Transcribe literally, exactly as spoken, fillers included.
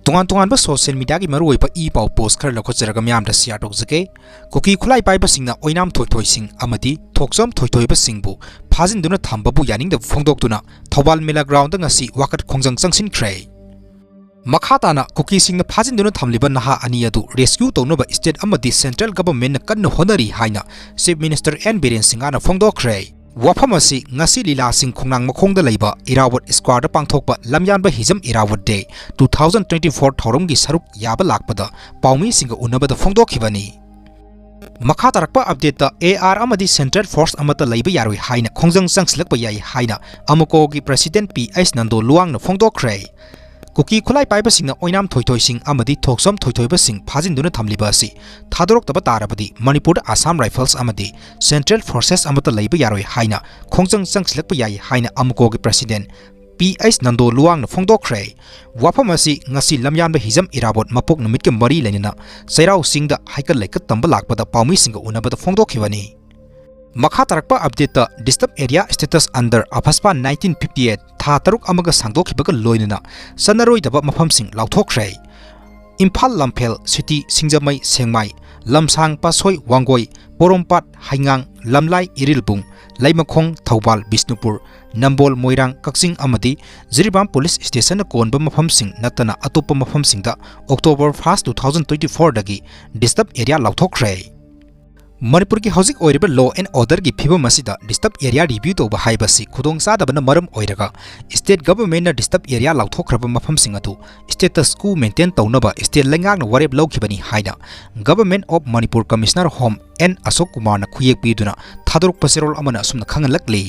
ꯇꯣꯉꯥꯟ ꯇꯣꯉꯥꯟꯕ social mediaꯒꯤ ꯃꯔꯨꯑꯣꯏꯕ ꯏ ꯄꯥꯎ post ꯈꯔ ꯂꯧꯈꯠꯆꯔꯒ ꯃꯌꯥꯝꯗ share ꯇꯧꯖꯒꯦ꯫ ꯀꯨꯀꯤ ꯈꯨꯠꯂꯥꯏ ꯄꯥꯏꯕꯁꯤꯡꯅ ꯑꯣꯏꯅꯥꯝ ꯊꯣꯏꯊꯣꯏꯁꯤꯡ ꯑꯃꯗꯤ ꯊꯣꯛꯆꯣꯝ ꯊꯣꯏꯊꯣꯏꯕꯁꯤꯡꯕꯨ ꯐꯥꯖꯤꯟꯗꯨꯅ ꯊꯝꯕꯕꯨ ꯌꯥꯅꯤꯡꯗꯕ ꯐꯣꯡꯗꯣꯛꯇꯨꯅ ꯊꯧꯕꯥꯜ ꯃꯦꯂꯥ groundꯗ ꯉꯁꯤ ꯋꯥꯀꯠ ꯈꯣꯡꯖꯪ ꯆꯪꯁꯤꯟꯈ꯭ꯔꯦ꯫ ꯃꯈꯥ ꯇꯥꯅ ꯀꯨꯀꯤꯁꯤꯡꯅ ꯐꯥꯖꯤꯟꯗꯨꯅ ꯊꯝꯂꯤꯕ ꯅꯍꯥ ꯑꯅꯤ ꯑꯗꯨ rescue ꯇꯧꯅꯕ state ꯑꯃꯗꯤ central governmentꯅ ꯀꯟꯅ ꯍꯣꯠꯅꯔꯤ ꯍꯥꯏꯅ Chief Minister N ꯕꯤꯔꯦꯟ ꯁꯤꯡꯍꯅ ꯐꯣꯡꯗꯣꯛꯈ꯭ꯔꯦ꯫ ꯋꯥꯐꯝ ꯑꯁꯤ ꯉꯁꯤ ꯂꯤꯂꯥꯁꯤꯡ ꯈꯣꯡꯅꯥꯡ ꯃꯈꯣꯡꯗ ꯂꯩꯕ ꯏꯔꯥꯋꯠ squareꯗ ꯄꯥꯡꯊꯣꯛꯄ ꯂꯝꯌꯥꯟꯕ ꯍꯤꯖꯝ ꯏꯔꯥꯋꯠ day two thousand twenty four ꯊꯧꯔꯝꯒꯤ ꯁꯔꯨꯛ ꯌꯥꯕ ꯂꯥꯛꯄꯗ ꯄꯥꯎꯃꯤꯁꯤꯡꯒ ꯎꯅꯕꯗ ꯐꯣꯡꯗꯣꯛꯈꯤꯕꯅꯤ꯫ ꯃꯈꯥ ꯇꯥꯔꯛꯄ updateꯇ AR ꯑꯃꯗꯤ central force ꯑꯃꯠꯇ ꯂꯩꯕ ꯌꯥꯔꯣꯏ ꯍꯥꯏꯅ ꯈꯣꯡꯖꯪ ꯆꯪꯁꯤꯜꯂꯛꯄ ꯌꯥꯏ ꯍꯥꯏꯅ ꯑꯃꯀꯣꯒꯤ president ꯄꯤ ꯑꯩꯆ ꯅꯟꯗꯣ ꯂꯨꯋꯥꯡꯅ ꯐꯣꯡꯗꯣꯛꯈ꯭ꯔꯦ꯫ ꯀꯨꯀꯤ ꯈꯨꯠꯂꯥꯏ ꯄꯥꯏꯕꯁꯤꯡꯅ ꯑꯣꯏꯅꯥꯝ ꯊꯣꯏꯊꯣꯏꯁꯤꯡ ꯑꯃꯗꯤ ꯊꯣꯛꯆꯣꯝ ꯊꯣꯏꯊꯣꯏꯕꯁꯤꯡ ꯐꯥꯖꯤꯟꯗꯨꯅ ꯊꯝꯂꯤꯕ ꯑꯁꯤ ꯊꯥꯗꯣꯔꯛꯇꯕ ꯇꯥꯔꯕꯗꯤ ꯃꯅꯤꯄꯨꯔꯗ Assam Rifles ꯑꯃꯗꯤ central forces ꯑꯃꯠꯇ ꯂꯩꯕ ꯌꯥꯔꯣꯏ ꯍꯥꯏꯅ ꯈꯣꯡꯖꯪ ꯆꯪꯁꯤꯜꯂꯛꯄ ꯌꯥꯏ ꯍꯥꯏꯅ ꯑꯃꯀꯣꯒꯤ president ꯄꯤ ꯑꯩꯆ ꯅꯟꯗꯣ ꯂꯨꯋꯥꯡꯅ ꯐꯣꯡꯗꯣꯛꯈ꯭ꯔꯦ꯫ ꯋꯥꯐꯝ ꯑꯁꯤ ꯉꯁꯤ ꯂꯝꯌꯥꯟꯕ ꯍꯤꯖꯝ ꯏꯔꯥꯕꯣꯠ ꯃꯄꯣꯛ ꯅꯨꯃꯤꯠꯀ ꯃꯔꯤ ꯂꯩꯅꯅ ꯆꯩꯔꯥꯎ ꯆꯤꯡꯗ ꯍꯩꯀꯠ ꯂꯩꯀꯠ ꯇꯝꯕ ꯂꯥꯛꯄꯗ ꯄꯥꯎꯃꯤꯁꯤꯡꯒ ꯎꯅꯕꯗ ꯐꯣꯡꯗꯣꯛꯈꯤꯕꯅꯤ꯫ ꯃꯈꯥ ꯇꯥꯔꯛꯄ updateꯇ disturb area status under AFSPA nineteen fifty eight ꯊꯥ ꯇꯔꯨꯛ ꯑꯃꯒ ꯁꯥꯡꯗꯣꯛꯈꯤꯕꯒ ꯂꯣꯏꯅꯅ ꯆꯠꯅꯔꯣꯏꯗꯕ ꯃꯐꯝꯁꯤꯡ ꯂꯥꯎꯊꯣꯛꯈ꯭ꯔꯦ꯫ ꯏꯝꯐꯥꯜ, ꯂꯝꯐꯦꯜ, ꯁꯤꯇꯤ, ꯁꯤꯡꯖꯃꯩ, ꯁꯦꯡꯃꯥꯏ, ꯂꯝꯁꯥꯡ, ꯄꯥꯠꯁꯣꯏ, ꯋꯥꯡꯒꯣꯏ, ꯄꯣꯔꯣꯝꯄꯥꯠ, ꯍꯩꯉꯥꯡ, ꯂꯝꯂꯥꯏ, ꯏꯔꯤꯜꯕꯨꯡ, ꯂꯩꯃꯈꯣꯡ, ꯊꯧꯕꯥꯜ, ꯕꯤꯁꯅꯨꯄꯨꯔ, ꯅꯝꯕꯣꯜ, ꯃꯣꯏꯔꯥꯡ, ꯀꯛꯆꯤꯡ ꯑꯃꯗꯤ ꯖꯤꯔꯤꯕꯥꯝ police stationꯅ ꯀꯣꯟꯕ ꯃꯐꯝꯁꯤꯡ ꯅꯠꯇꯅ ꯑꯇꯣꯞꯄ ꯃꯐꯝꯁꯤꯡꯗ October first two thousand twenty fourꯗꯒꯤ disturb area ꯂꯥꯎꯊꯣꯛꯈ꯭ꯔꯦ꯫ ꯃꯅꯤꯄꯨꯔꯒꯤ ꯍꯧꯖꯤꯛ ꯑꯣꯏꯔꯤꯕ law and orderꯒꯤ ꯐꯤꯕꯝ ꯑꯁꯤꯗ disturb area review ꯇꯧꯕ ꯍꯥꯏꯕꯁꯤ ꯈꯨꯗꯣꯡꯆꯥꯗꯕꯅ ꯃꯔꯝ ꯑꯣꯏꯔꯒ state governmentꯅ disturb area ꯂꯥꯎꯊꯣꯛꯈ꯭ꯔꯕ ꯃꯐꯝꯁꯤꯡ ꯑꯗꯨ status quo maintain ꯇꯧꯅꯕ state ꯂꯩꯉꯥꯛꯅ ꯋꯥꯔꯦꯞ ꯂꯧꯈꯤꯕꯅꯤ ꯍꯥꯏꯅ Government of Manipur Commissioner Home N Ashok ꯀꯨꯃꯥꯔꯅ ꯈꯨꯌꯦꯛ ꯄꯤꯗꯨꯅ ꯊꯥꯗꯣꯔꯛꯄ ꯆꯦꯔꯣꯜ ꯑꯃꯅ ꯑꯁꯨꯝꯅ ꯈꯪꯍꯜꯂꯛꯂꯤ꯫